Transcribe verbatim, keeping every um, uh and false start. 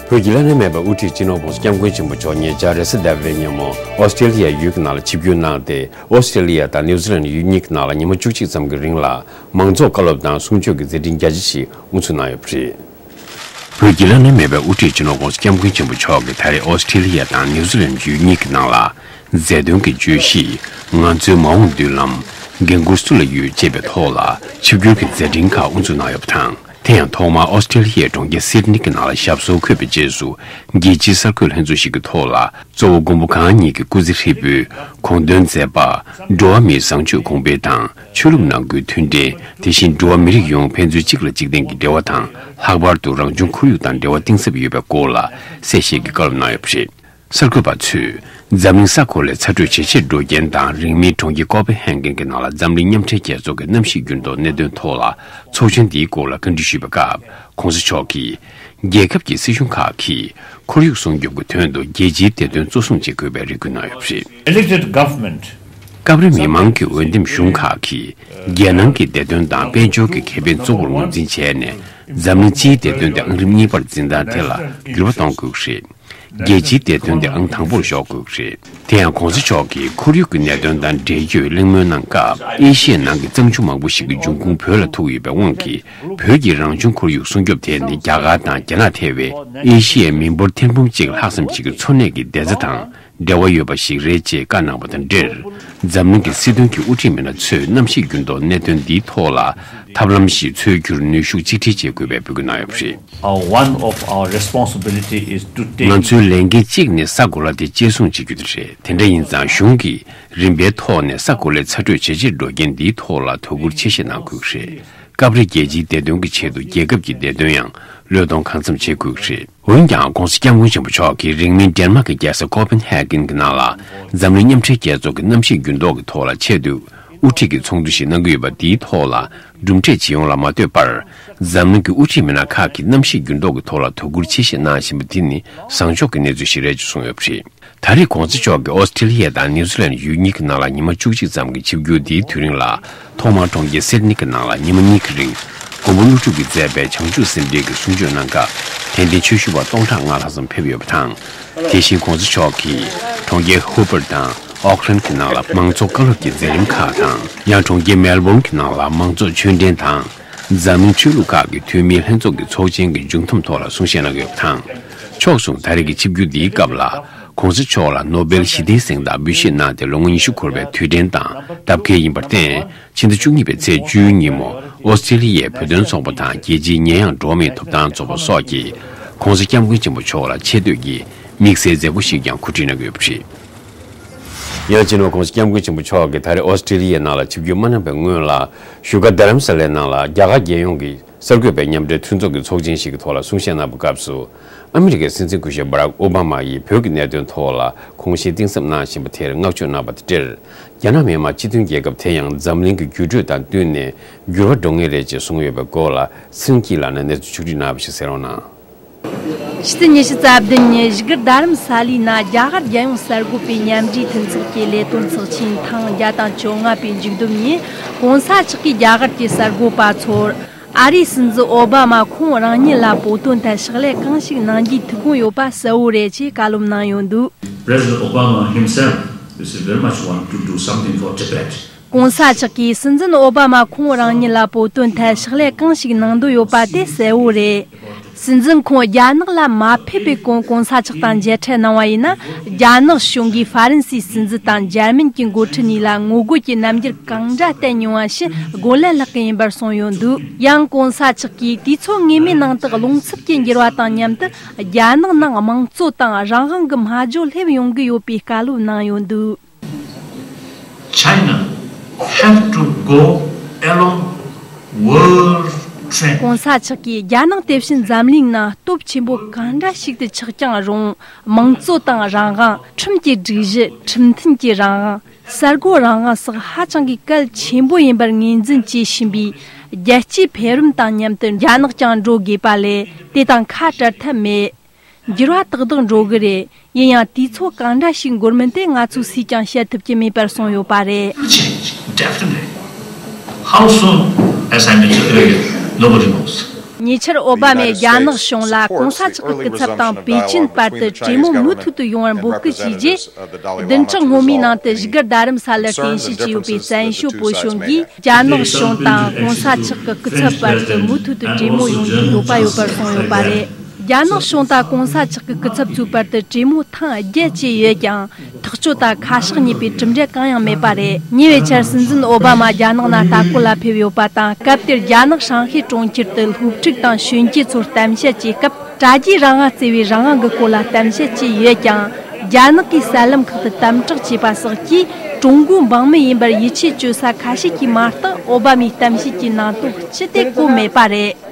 བོད་ཀྱི་བླ་ན་མེད་པའི་དབུ་ཁྲིད་སྤྱི་ནོར་༸གོང་ས་༸སྐྱབས་མགོན་ཆེན་པོ་མཆོག་ཉེ་ཆར་རེས་གཟའ་ཟླ་བའི་ཉིན་མོ་ཨོ་སི་ཀྲེ་ལི་ཡ་ཡུལ་གྱི་ནང་ལ་ཆིབས་བསྒྱུར་གནང་སྟེ། ཨོ་སི་ཀྲེ་ལི་ཡ་དང་ནིའུ་ཛི་ལན་ཡུལ་གཉིས་ཀྱི་ནང་ལ་ཉི་མ་བཅུ་གཅིག་ཙམ་གྱི་རིང་ལ་མང་ཚོགས་བཀའ་སློབ་དང་གསུང་ཆོས་ཀྱི་མཛད་འཕྲིན་རྒྱ་ཆེ་ཞིག་དབུ་འཛུགས་གནང་ཡོད་པ་རེད། བོད་ཀྱི་བླ་ན་མེད་པའི་དབུ་ཁྲིད་སྤྱི་ནོར་༸གོང་ས་༸སྐྱབས་མགོན་ཆེན་པོ་མཆོག་གིས་ད་རེས་ཨོ་སི་ཀྲེ་ལི་ཡ་དང་ནིའུ་ཛི་ལན་ཡུལ་གཉིས་ཀྱི་ནང་ལ་མཛད་དོན་གྱི་བརྗོད་གཞི། ང་ཚོའི་མ་འོངས་མདུན་ལམ། འགན་ཁུར་སུ་ལ་ཡོད་ཅེས་པའི་ཐོག་ལ་ཆིབས་བསྒྱུར་གྱི་མཛད་འཕྲིན་ཁག་དབུ་འཛུགས་གནང་ཡོད་པ་དང་། དེ་ཡང་ཐོག་མར་ཨོ་སི་ཀྲེ་ལི་ཡའི་གྲོང་ཁྱེར་སིད་ནི་གྱི་ནང་ལ་ཞབས་སོར་འཁོད་པའི་རྗེས་སུ། རྒྱལ་སྤྱིའི་གསར་འགོད་ལྷན་ཚོགས་ཤིག་གི་ཐོག་ལ་གཙོ་བོ་མགོན་པོ་གང་ཉིད་ཀྱི་སྐུ་ཚེ་ཧྲིལ་པོའི་དགོངས་དོན་མཛད་པ། འགྲོ་བ་མིའི་བཟང་སྤྱོད་གོང་འཕེལ་དང་ཆོས་ལུགས་ནང་ཁུལ་མཐུན་སྒྲིལ། དེ་བཞིན་འགྲོ་བ་མི་རིགས་ཡོངས་ཕན་ཚུན་གཅིག་ལ་གཅིག་བརྟེན་གྱི་འབྲེལ་བ་དང་། ལྷག་པར་དུ་རང་བྱུང་ཁོར་ཡུག་དང་འབྲེལ་བ་གཏིང་ཟབ་ཡོད་པའི་སྐོར་ལ་གསལ་བཤད་ཀྱི་བཀའ་སློབ་གནང་ཡོད་པ་རེད། གསར་འགོད་པ་ཚོས་འཛམ་གླིང་ས་གོ་ལའི་ཚ་དྲོད་ཇེ་ཆེར་འགྲོ་རྐྱེན་དང་། རིང་མིན་གྲོང་ཁྱེར་ཀོ་པེན་ཧེ་གྷན་གྱི་ནང་ལ་འཛམ་གླིང་མཉམ་འབྲེལ་རྒྱལ་ཚོགས་ཀྱི་གནམ་གཤིས་འགྱུར་ལྡོག་གནད་དོན་ཐོག་ལ་ཚོགས་ཆེན་འདིའི་སྐོར་ལ་བཀའ་འདྲི་ཞུས་པའི་སྐབས། ༸གོང་ས་མཆོག་གིས། རྒྱལ་ཁབ་ཀྱི་སྲིད་གཞུང་ཁག་གིས་ཁོར་ཡུག་སྲུང་སྐྱོབ་ཀྱི་དོན་དུ་རྒྱལ་སྤྱིའི་བདེ་དོན་གཙོ་བཟུང་བྱེད་དགོས་པའི་རེ་སྐུལ་གནང་ཡོད་པ་རེད། Elected government སྐབས་རེ་མི་མང་གི་འོས་འདེམས་གཞུང་ཁག་གིས་རྒྱལ་ནང་གི་བདེ་དོན་དང་དཔལ་འབྱོར་གྱི་ཁེ་ཕན་གཙོ་བོར་ངོས་འཛིན་བྱས་ནས། འཛམ་གླིང་སྤྱིའི་བདེ་དོན་དེ་ཨང་རིམ་གཉིས་པར་འཛིན་སྟངས་དེ་ལ་འགྱུར་བ་གཏོང་དགོས་ཀྱི་རེད། རྒྱལ་སྤྱིའི་བདེ་དོན་དེ་ཨང་དང་པོར་འཇོག་དགོས་ཀྱི་རེད། དེ་ཡང་༸གོང་ས་མཆོག་གིས་ཁོར་ཡུག་གི་གནད་དོན་དང་འབྲེལ་ཡོད་གླེང་མོལ་གནང་སྐབས། ཨེ་ཤི་ཡའི་ནང་གི་གཙང་ཆུ་མང་པོ་ཞིག་གི་འབྱུང་ཁུངས་བོད་ལ་ཐུག་ཡོད་པའི་དབང་གིས། བོད་ཀྱི་རང་བྱུང་ཁོར་ཡུག་སྲུང་སྐྱོབ་དེ་ནི་རྒྱ་གར་དང་རྒྱ་ནག་ཐེ་བའི་ཨེ་ཤི་ཡའི་མི་འབོར་ཐེར་འབུམ་གཅིག་ལྷག་ཙམ་ཞིག་གི་འཚོ་གནས་ཀྱི་བདེ་རྩ་དང་འབྲེལ་བ་ཡོད་པ་ཞིག་རེད་ཅེས་བཀའ་གནང་བ་དང་འབྲེལ། འཛམ་གླིང་གི་སྲིད་དོན་གྱི་དབུ་ཁྲིད་མི་སྣ་ཚོས་གནམ་གཤིས་འགྱུར་ལྡོག་གནད་དོན་འདིའི་ཐོག་ལ་ཐབས་ལམ་ཞིག་འཚོལ་རྒྱུར་ནུས་ཤུགས་གཅིག་སྒྲིལ་བྱེད་དགོས་པའི་འབོད་སྐུལ་གནང་ཡོད་པ་རེད། Our, one of our responsibility is to take ང་ཚོའི་ལས་འགན་གཅིག་ནི་ས་གོ་ལ་དེ་གཅེས་སྲུང་བྱེད་རྒྱུ་དེ་རེད། དེ་འདྲ་ཡིན་ཙང་གཞུང་གིས་རིམ་པའི་ཐོག་ནས་ས་གོ་ལའི་ཚ་དྲོད་ཇེ་ཆེར་འགྲོ་རྐྱེན་འདིའི་ཐོག་ལ་དོ་ཁུར་ཆེ་བཞེས་གནང་དགོས་ཀྱི་རེད། སྐབས་རེ་རྒྱལ་སྤྱིའི་བདེ་དོན་གྱི་ཆེད་དུ་རྒྱལ་ཁབ་ཀྱི་བདེ་དོན་ཡང་བློས་གཏོང་གང་འཚམ་བྱེད་དགོས་ཀྱི་རེད། འོན་ཀྱང་༸གོང་ས་༸སྐྱབས་མགོན་ཆེན་པོ་མཆོག་གིས་རིང་མིན་ཌེན་མཱག་གི་རྒྱལ་ས་ཀོ་པེན་ཧེ་གྷན་གྱི་ནང་ལ་འཛམ་གླིང་མཉམ་འབྲེལ་རྒྱལ་ཚོགས་ཀྱི་གནམ་གཤིས་འགྱུར་ལྡོག་གི་ཐོག་ལ་ཆེད་དུ་དབུ་ཁྲིད་ཀྱི་ཚོགས་འདུ་ཞིག་གནང་གི་ཡོད་པ། དེའི་ཐོག་ལ་གྲུབ་འབྲས་ཇི་ཡོང་ལ་མ་ལྟོས་པར། འཛམ་གླིང་གི་དབུ་ཁྲིད་མི་སྣ་ཁག་གིས་གནམ་གཤིས་འགྱུར་ལྡོག་གི་ཐོག་ལ་དོ་ཁུར་ཆེ་བཞེས་གནང་བཞིན་པ་དེ་ནི་བཟང་ཕྱོགས་ཀྱི་གནས་ཚུལ་ཞིག་རེད་ཅེས་གསུངས་ཡོད་པ་རེད། ད་རེས་༸གོང་ས་མཆོག་གིས་ཨོ་སི་ཀྲི་ལི་ཡ་དང་ནིའུ་ཛི་ལན་ཡུལ་གཉིས་ཀྱི་ནང་ལ་ཉི་མ་བཅུ་གཅིག་ཙམ་གྱི་ཆིབས་བསྒྱུར་འདིའི་དུས་རིང་ལ། ཐོག་མར་གྲོང་ཁྱེར་སིད་ནི་གྱི་ནང་ལ་ཉི་མ་གཉིས་ཀྱི་རིང་མགོན་པོ་ཀླུ་སྒྲུབ་ཀྱིས་མཛད་པའི་བྱང་ཆུབ་སེམས་འགྲེལ་གྱི་གསུང་ཆོས་གནང་སྐབས། དད་ལྡན་ཆོས་ཞུ་བ་སྟོང་ཕྲག་ལྔ་ལྷག་ཙམ་ཕེབས་ཡོད་པ་དང་། དེ་བཞིན་༸གོང་ས་མཆོག་གིས་གྲོང་ཁྱེར་ཧོ་པར་དང་ཨོག་ལན་གྱི་ནང་ལ་མང་ཚོགས་བཀའ་སློབ་ཀྱི་མཛད་རིམ་ཁག་དང་། ཡང་གྲོང་ཁྱེར་མེལ་བོན་གྱི་ནང་ལ་མང་ཚོགས་ཆོས་འབྲེལ་དང་། འཛམ་གླིང་ཆོས་ལུགས་ཁག་གི་འཐུས་མིའི་ལྷན་ཚོགས་ཀྱི་ཚོགས་ཆེན་གྱི་མཇུག་བསྡོམས་ཐོག་ལ་གསུང་བཤད་གནང་གི་ཡོད་པ་དང་། ཕྱོགས་མཚུངས་ད་རེས་ཀྱི་ཆིབས་བསྒྱུར་འདིའི་སྐབས་ལ། ༸གོང་ས་མཆོག་ལ་ནོ་སྦེལ་ཞི་བདེའི་གཟེངས་རྟགས་འབུལ་བཞེས་གནང་སྟེ་ལོ་ངོ་ཉི་ཤུ་འཁོར་བའི་དུས་དྲན་དང་སྟབས་འཁེལ་ཡིན་པར་བརྟེན། ཕྱི་ཟླ་བཅུ་གཉིས་པའི་ཚེས་བཅུའི་ཉིན་མོ་ཨོ་སི་ཀྲི་ལི་ཡའི་བོད་དོན་ཚོགས་པ་དང་རྒྱལ་སྤྱིའི་ཉེས་ཡངས་འགྲོ་བ་མིའི་ཐོབ་ཐང་ཚོགས་པ་སོགས་ཀྱིས་༸གོང་ས་༸སྐྱབས་མགོན་ཆེན་པོ་མཆོག་ལ་ཆེ་བསྟོད་ཀྱི་དམིགས་བསལ་མཛད་སྒོ་ཞིག་ཀྱང་གོ་སྒྲིག་གནང་གི་ཡོད་པ་རེད། ཡང་སྤྱི་ནོར་༸གོང་ས་༸སྐྱབས་མགོན་ཆེན་པོ་མཆོག་གིས་ད་རེས་ཨོ་སི་ཀྲི་ལི་ཡའི་ནང་ལ་ཆིབས་བསྒྱུར་མ་གནང་བའི་སྔོན་ལ། བཞུགས་སྒར་རྡ་རམ་ས་ལའི་ནང་ལ་རྒྱ་གར་རྒྱལ་ཡོངས་ཀྱི་གསར་འགོད་པའི་མཉམ་འབྲེལ་མཐུན་ཚོགས་ཀྱི་ཚོགས་ཆེན་ཞིག་གི་ཐོག་ལ་གསུང་བཤད་གནང་བའི་སྐབས་སུ། ཨ་མི་རི་ཀའི་སྲིད་འཛིན་སྐུ་ཞབས་བྷ་རག་ཨོ་བྷ་མ་ཡིས་བོད་ཀྱི་གནད་དོན་ཐོག་ལ་དགོངས་བཞེས་གཏིང་ཟབ་གནང་བཞིན་པ་དེར་བསྔགས་བརྗོད་གནང་བ་དང་འབྲེལ། རྒྱ་ནག་མི་དམངས་སྤྱི་མཐུན་རྒྱལ་ཁབ་དེ་ཡང་འཛམ་གླིང་གི་འགྱུར་འགྲོས་དང་བསྟུན་ནས་འགྱུར་བ་འགྲོ་ངེས་རེད་ཅེས་གསུངས་ཡོད་པའི་སྐོར་ལ། ཚེ་རིང་སྐྱིད་ལགས་ནས་གནས་ཚུལ་ཕྱོགས་བསྒྲིགས་གནང་བ་ཞིག་གསན་རོགས་གནང་། ཕྱི་ཚེས་ཉི་ཤུ་རྩ་བདུན་ཉིན་བཞུགས་སྒར་རྡ་རམ་ས་ལའི་ནང་རྒྱ་གར་རྒྱལ་ཡོངས་གསར་འགོད་པའི་མཉམ་འབྲེལ་མཐུན་ཚོགས་ཀྱི་ལས་དོན་ཚོགས་ཆེན་ཐེངས་བརྒྱ་དང་བཅོ་ལྔ་པའི་མཇུག་བསྡོམས་ཉིན། ༸གོང་ས་མཆོག་གིས་རྒྱ་གར་གྱི་གསར་འགོད་པ་ཚོར། ཨ་རིའི་སྲིད་འཛིན་ཨོ་བྷ་མ་ཁོང་རང་ཉིད་ལ་བོད་དོན་ཐད་ཕྱག་ལས་གང་ཞིག་གནང་རྒྱུའི་ཐུགས་དགོངས་ཡོད་པ་གསལ་བོ་རེད་ཅེས་བཀའ་སློབ་གནང་ཡོད་འདུག President Obama himself, you see, very much want to do something for Tibet. ༸གོང་ས་མཆོག་གིས་སྲིད་འཛིན་ཨོ་བྷ་མ་ཁོང་རང་ཉིད་ལ་བོད་དོན་ཐད་ཕྱག་ལས་གང་ཞིག་གནང་འདོད་ཡོད་པ་དེ་གསལ་བོ་རེད། སྲིད་འཛིན་ཁོང་རྒྱ་ནག་ལ་མ་ཕེབས་པའི་གོང་༸གོང་ས་མཆོག་དང་མཇལ་འཕྲད་གནང་བ་ཡིན་ན། རྒྱ་ནག་གཞུང་གིས་ཧྥ་རན་སིའི་སྲིད་འཛིན་དང་འཇར་མན་གྱི་འགོ་ཁྲིད་གཉིས་ལ་ངོ་རྒོལ་གྱི་རྣམ་འགྱུར་གང་འདྲ་བསྟན་མྱོང་བ་ཞིག་རྒོལ་ལན་སློག་གི་ཡིན་པར་གསུངས་ཡོད་འདུག་ཡང་༸གོང་ས་མཆོག་གིས་དུས་ཚོད་ངེས་མེད་ནང་དུ་རླུང་འཚུབ་ཀྱི་འགྱུར་བ་དང་མཉམ་དུ་རྒྱ་ནག་ནང་དམངས་གཙོ་དང་རང་དབང་གི་སྨྲ་བརྗོད་སླེབས་ཡོང་གི་ཡོད་པའི་བཀའ་སློབ་གནང་ཡོད་འདུག China have to go along world trend. ༸གོང་ས་མཆོག་གིས་རྒྱ་ནག་དེ་བཞིན་འཛམ་གླིང་ནང་སྟོབས་ཆེན་པོ་གང་འདྲ་ཞིག་ཏུ་ཆགས་ཀྱང་རུང་། དམངས་གཙོ་དང་རང་དབང་། ཁྲིམས་ཀྱི་སྒྲིག་གཞི། ཁྲིམས་མཐུན་གྱི་རང་དབང་། གསར་འགོད་རང་དབང་སོགས་ཧ་ཅང་གི་གལ་ཆེན་པོ་ཡིན་པར་ངོས་འཛིན་བྱེད་བཞིན་པའི་རྒྱལ་སྤྱིའི་འཕེལ་རིམ་དང་མཉམ་དུ་རྒྱ་ནག་ཀྱང་འགྲོ་དགོས་པ་ལས། དེ་དང་ཁ་བྲལ་ཐབས་མེད། འགྱུར་བ་ཏག་ཏག་འགྲོ་གི་རེད། ཡིན་ཡང་དུས་ཚོད་གང་འདྲ་ཞིག་འགོར་མིན་དེ་ང་ཚོས་སུས་ཀྱང་བཤད་ཐུབ་ཀྱི་མེད་པར་གསུངས་ཡོད་པ་རེད། Change, definitely. How soon, as I mentioned earlier, nobody knows. ཉེ་ཆར་ཨོ་བྷ་མས་རྒྱ་ནག་གཞུང་ལ་གོང་ས་མཆོག་གི་སྐུ་ཚབ་དང་པེ་ཅིན་བར་དུ་གྲོས་མོལ་མུ་མཐུད་དུ་ཡོང་བར་འབོད་སྐུལ་བྱས་རྗེས། བདུན་ཕྲག་སྔོན་མའི་ནང་དུ་བཞུགས་སྒར་རྡ་རམ་ས་ལར་རྟེན་གཞི་བྱས་ཡོད་པའི་བཙན་བྱོལ་བོད་གཞུང་གིས་རྒྱ་ནག་གཞུང་དང་གོང་ས་མཆོག་གི་སྐུ་ཚབ་བར་དུ་མུ་མཐུད་དུ་གྲོས་མོལ་ཡོང་རྒྱུའི་འདོད་པ་ཡོད་པར་གསུངས་ཡོད་པ་རེད། རྒྱ་ནག་གཞུང་དང་གོང་ས་མཆོག་གི་སྐུ་ཚབ་ཚོའི་བར་དུ་གྲོས་མོལ་ཐེངས་བརྒྱད་བྱས་ཡོད་ཀྱང་། ཐག་གཅོད་དང་ཁ་ཕྱོགས་གཉིས་པའི་གྲུབ་འབྲས་གང་ཡང་མེད་པ་རེད། ཉེ་བའི་ཆར་སྲིད་འཛིན་ཨོ་བྷ་མ་རྒྱ་ནག་ནང་ལྟ་སྐོར་ལ་ཕེབས་ཡོད་པ་དང་། སྐབས་དེར་རྒྱ་ནག་ཧྲང་ཧའེ་གྲོང་ཁྱེར་དུ་སློབ་ཕྲུག་དང་གཞོན་སྐྱེས་ཚོར་གཏམ་བཤད་བྱེད་སྐབས། དྲ་རྒྱའི་རང་དབང་བརྩི་བའི་རང་དབང་གི་སྐོར་ལ་གཏམ་བཤད་བྱས་ཡོད་ཀྱང་། རྒྱ་ནག་གིས་གསར་ལམ་ཁག་ཏུ་དམ་དྲག་བྱས་པ་སོགས་ཀྱིས་ཀྲུང་གོའི་འབངས་མི་ཡིན་པར་ཡིད་ཆེས་བཅོལ་ས་ཁ་ཤས་ཀྱིས་མ་གཏོགས། ཨོ་བྷ་མའི་གཏམ་བཤད་ཀྱི་ནང་དོན་ཅི་སྟེ་གོ་མེད་པ་རེད།